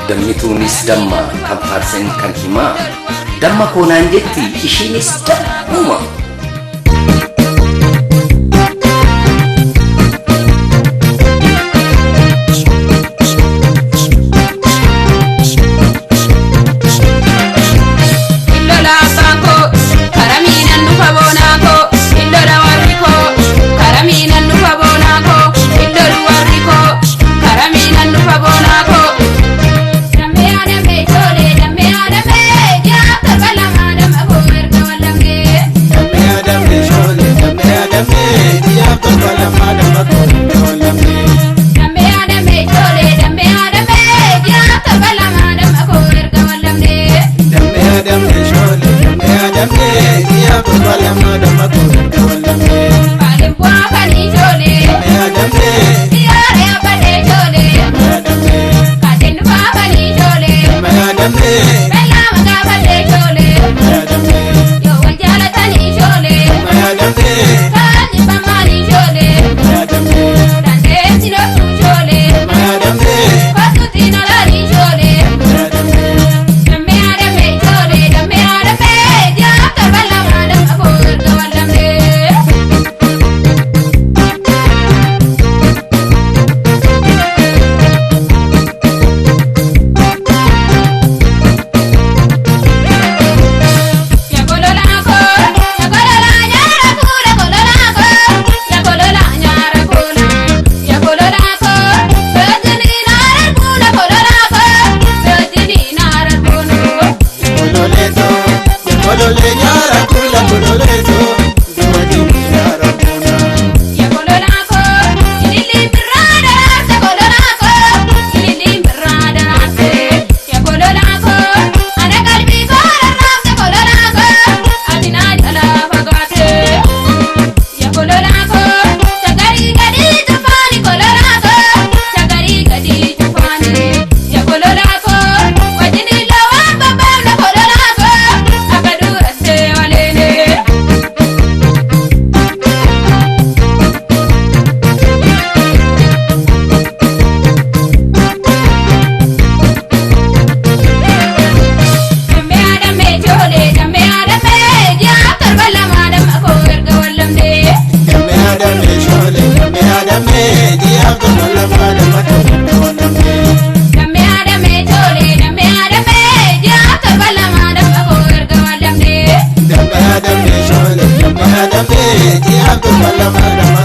Dammituunis damma kan faarsan kan himaa. Damma koo naan jetti ishiinis dammuma. Illola abbaan koo karaa miinaan dhufa boonaa koo, illola warri koo karaa miinaan dhufa boonaa koo, illolu warri koo karaa miinaan dhufa boonaa koo. Dammee adamee ijoollee dammee adamee jaaf torba lama damma koo erga wallamee. Damee adamee shoolee damee adamee ji'aaf torba lama damma koo erga wallamee. Dammee adamee ijoollee dammee adamee jaaf torba lama damma koo erga wallamee. Damee adamee shoolee damee adamee ji'aaf torba lama damma koo erga wallamee. Baaliin bu'aa kan ijoollee Damee adamee xiyyaara yaabbatee ijoollee damee adamee kaateen dhufaa kan ijoollee. damee adamee Beellama gaafatee ijoollee damee adamee yoo wal jaalatan ijoollee damee adamee kaan jibbamaan ijoollee damee adamee dandeettii loltu ijoollee damee adamee kottuutti nolaan ijoollee damee adamee. dammee adamee ijoollee dammee adamee jaaf torba lama damma koo erga wallamee. Yakololaa koo yakololaa nyaara kuula kololaa koo yakololaa nyaara kuula yakololaa koo soojini naara kuula kololaa koo soojini naara kuula. Kololeeto kololee nyaara kula kololeeto duwwajini nyaara kuna. Yakololaa koo ililii birraa daraarse kololaa koo ililii birraa daraarse yakololaa koo ana qalbii koo rarraafte kololaa koo ati naa jalaa fagaate. Yakololaa koo shagarii gadi tufaani kololaa koo shagarii gadi tufaani yakololaa koo wajjin lawaan babbaafna kololaa koo akka duratti waleene. Dammee adamee ijoollee dammee adamee jaaf torba lama damma koo erga wallamdee. Damee adamee shoolee damee adamee ji'aaf torba lama damma koo erga wallamee. Dammee adamee ijoollee dammee adamee jaaf torba lama damma koo erga wallamdee. Damee adamee shoolee damee adamee ji'aaf torba lama.